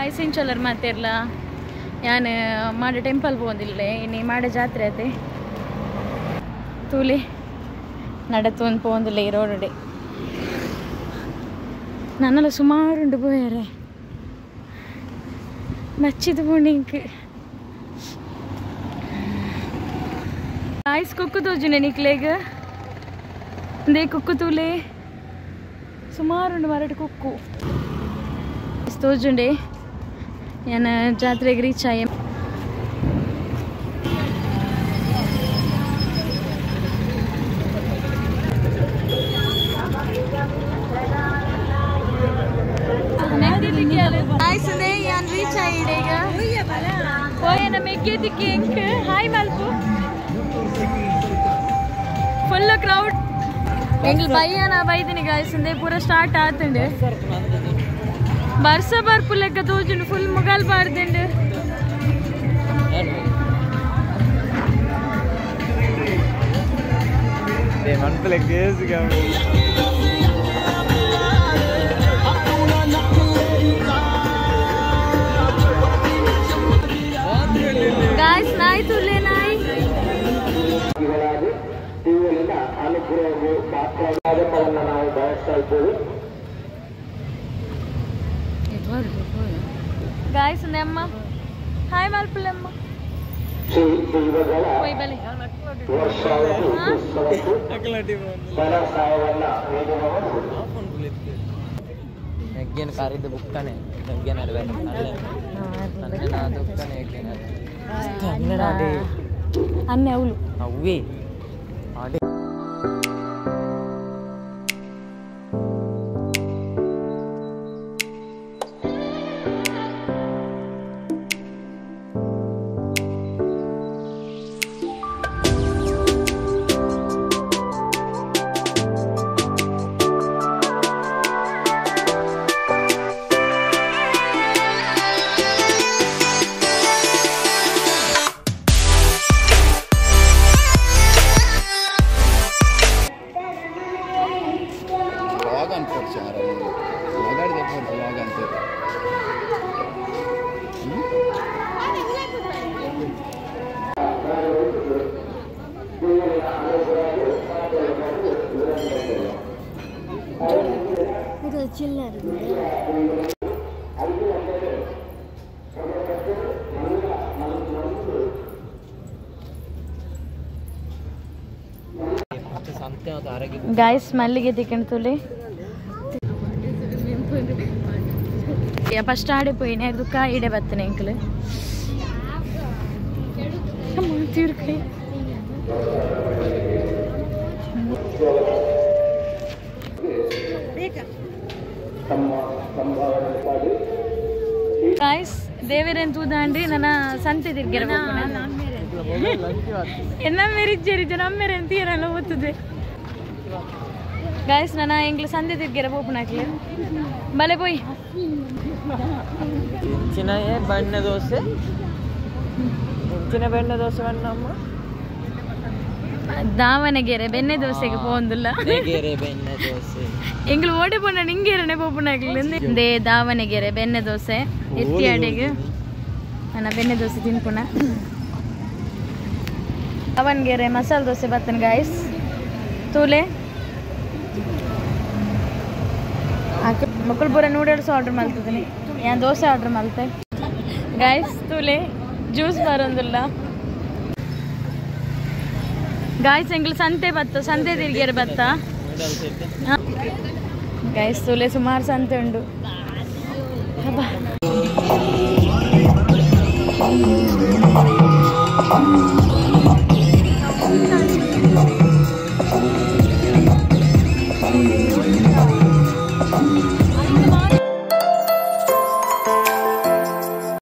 Guys ಇಂಚೊಲ್ಲರ್ ಮಾತಿರ್ಲ ಯಾನ್ ಮಾಡ temple ಪೋಂದಿಲ್ಲೆ ಇನಿ ಮಾಡ ಜಾತ್ರೆ ಅತೆ ತೂಲೆ ನಡತೊಂದು ಪೋಂದಿಲ್ಲ ಈ ರೋಡ್ ನನ್ನಲ್ಲ ಸುಮಾರುಂಡು ಪೋಯಾರೆ ಮಚ್ಚಿದ ಪೋಣಿಂಕ್ ಗಾಯ್ಸ್ ಕುಕ್ಕು ತೋಜುನೆ ನಿಕ್ಲೆಗ್ ಇಂದೇ ಕುಕ್ಕು ತೂಲೆ ಸುಮಾರುಂಡು ಮರಟ್ ಕುಕ್ಕು ತೋಜುಂಡೆ ಯಾನ ಜಾತ್ರೆಗೆ ರೀಚ್ ಆಯೆ ಯಾನ್ ರೀಚ್ ಆಯಿಡೆ ಈಗ ಓಯನ ಮೆಗ್ಗೆ ದಿಕ್ಕಿ ಎಂಕ್ ಹಾಯ್ ಮಲ್ಪು ಫುಲ್ ಕ್ರೌಡ್ ಎಂಗ್ಲ ಬಯ್ಯನ ಬೈದಿನಿ ಗಾಯ್ಸ್ ಇಂದೇ ಪೂರ ಸ್ಟಾರ್ಟ್ ಆತುಂಡು ಬರ್ಸ ಬರ್ಪು ಲೆಕ್ಕ ತೋಜುಂಡು ಫುಲ್ ಮುಗಲ್ ಬಾರ್ದುಂಡು ಗಾಯ್ಸ್ ನಾಯಿ ತುಲೆ ನಾಯಿ ನಾವು ಬಯಸ್ತಾ ಇದ್ದೇವೆ. ಗಾಯ್ಸ್ ಅಮ್ಮ ಹಾಯ್ ಮಲ್ಪುಲಮ್ಮ ಹೋಯ್ ಬಲೆ ಯಜ್ಞನ ಕಾರಿದ್ದು ಬುಕ್ಕನೆ ಯಜ್ಞನ ಅನ್ನೆ ಅವಳು ಅವೇ ಗಾಯ್ಸ್ ಮಲ್ಲಿಗೆ ತಿಕ್ಕಂಡು ತುಲೆ ಫಸ್ಟ್ ಆಡೆ ಪೋಯಿನೆ ದುಃಖ ಇಡೆ ಬತ್ತನೆ ಅಂಕಲ್ ತೀರ್ಕೈ ಗಾಯ್ಸ್ ದೇವರೇನ್ ತೂದಾಂಡಿ ನನ್ನ ಸಂತೆ ತಿರ್ಗಿರ ಎನ್ನ ಮೇರಿಜ್ಜರಿ ನಮ್ಮೇರೆ ಅಂತ ಏನಲ್ಲ ಓದ್ತದೆ. ಗಾಯ್ಸ್ ನನ್ನ ಎಂಗ್ಲ ಸಂತೆ ತಿರ್ಗಿರ ಪೋಪುನಾಕ್ಲೆ ಬಲೆ ಪೋಯ್ ಇಂಚಿನ ಬಣ್ಣ ದೋಸೆ ಇಂಚಿನ ಬೆಣ್ಣೆ ದೋಸೆ ಬಣ್ಣಮ್ಮ ದಾವಣಗೆರೆ ಬೆಣ್ಣೆ ದೋಸೆಗೆ ಪೋಂದಿಲ್ಲ ಬೆಣ್ಣೆ ದೋಸೆ ಎಂಗ್ಲ ಓಡೆ ಪೋಣ ನಿಂಗೇರನೆ ಪೋಪುನಾಕ್ಲೆ they Davanagere ಬೆಣ್ಣೆ ದೋಸೆ ಎತ್ತಿ ಅಡೆಗೆ ನನ್ನ ಬೆಣ್ಣೆ ದೋಸೆ ತಿನ್ಪುಣ ದಾವಣಗೆರೆ ಮಸಾಲೆ ದೋಸೆ ಬತ್ತನ್ ಗಾಯ್ಸ್ ತೂಲೆ ಮಕ್ಕಳು ಪೂರ ನೂಡಲ್ಸ್ ಆರ್ಡರ್ ಮಾಡ್ತಿದ್ದೀನಿ ಯಾನ್ ದೋಸೆ ಆರ್ಡರ್ ಮಾಡ್ತೆ ಗಾಯ್ಸ್ ತೂಲೆ ಜ್ಯೂಸ್ ಬರೋದಿಲ್ಲ ಗಾಯ್ಸ್ ಎಂಗ್ಲ ಸಂತೆ ಬತ್ತ ಸಂತೆ ತಿರ್ಗಿಯರ್ ಬತ್ತ ಗಾಯ್ಸ್ ತೂಲೆ ಸುಮಾರು ಸಂತೆ ಉಂಡು ಅಬ್ಬಾ.